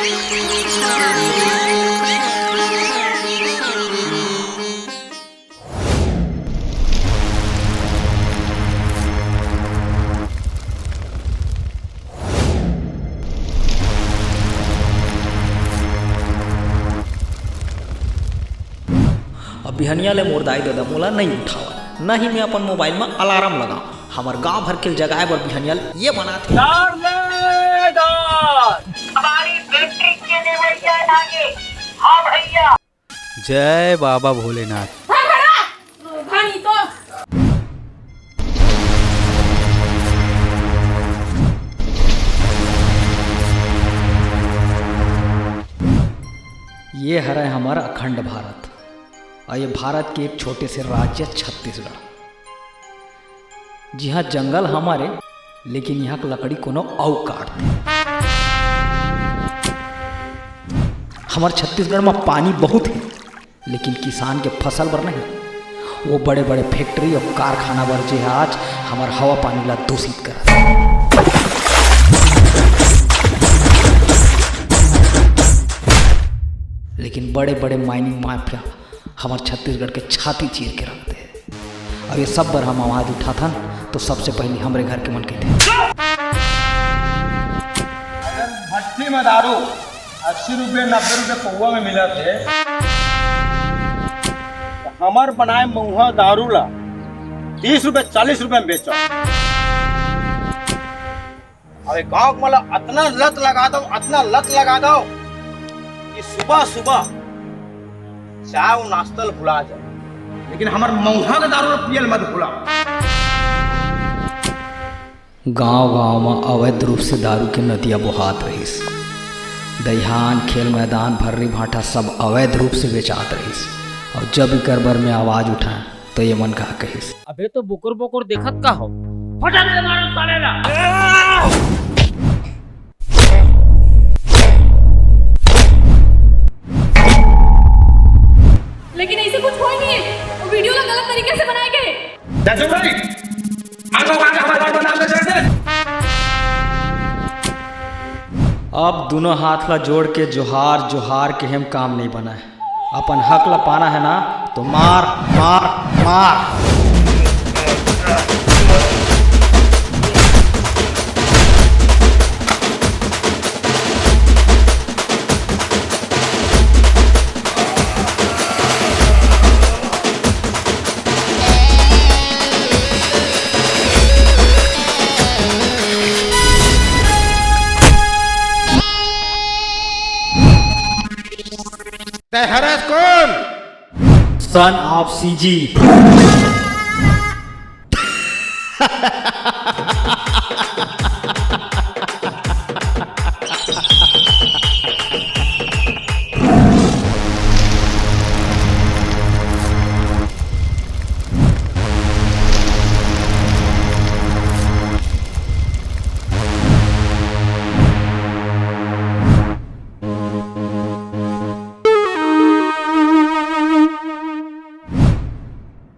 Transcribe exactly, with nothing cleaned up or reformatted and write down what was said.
अब बिहनिया ले मोर दाई ददा मोला नइ उठावय, न ही मैं अपन मोबाइल म अलार्म लगावं। हमर गांव भर के जगाए बर बिहनिया ले ये बनात हे। डार ले डार। हमारी बेटी के देवैया लागे। हाँ भैया। जय बाबा भोलेनाथ। भाग हटा। घनी तो। ये हरय हमर अखंड भारत, अउ ये भारत के एक छोटे से राज्य छत्तीसगढ़, जिहाँ जंगल हमर ए, लेकिन इहाँ के लकड़ी कोनो अउ काट दे। हमर छत्तीसगढ़ म पानी बहुत हे, लेकिन किसान के फसल बर नहीं, वो बड़े-बड़े फैक्ट्री अउ कारखाना बर, जे आज हमर हवा पानी ला दूषित करत हे। लेकिन बड़े-बड़े माइनिंग माफिया हमर छत्तीसगढ़ के छाती चीर के रख दे। अउ ये सब बर हम आवाज उठाथन, तो सबसे पहिली हमरे घर के मन कहिथे। अगर भट्टी में दारू अस्सी रुपये, नब्बे रुपये पौवा में मिलत हे, तो हमर बनाए महुआ दारू ला तीस रुपये, चालीस रुपये में बेचो। अबे गांव के मन ला अतना लत लगा दो, अतना लत लगा दो कि सुबह सुबह चाय अउ नाश्ता ल भुला जाए, लेकिन हमर मउहा के दारू ल पियल मत भुला। गांव-गांव म अवैध रूप से दारू के नदिया बोहात रहिस। दइहान, खेल मैदान, भर्री भांठा सब अवैध रूप से बेचात रहिस। अउ जब इकर बर में आवाज उठाएं, तो ये मन का कहिस। अबे तो बोकर बोकर देखत का हो? फटक से मारो साले ला। लेकिन ऐसे कुछ होय नहीं है, वो वीडियो ला गलत तरीके से बनाए गए। जैसे भाई, आगो आगे हमारे बात बदनाम कर सकते हैं। अब दोनों हाथ ला जोड़ के जोहार, जोहार के हम काम नहीं बना है। अपन हक ला पाना है ना, तो मार, मार, मार। तै हरस कौन? Son of C G।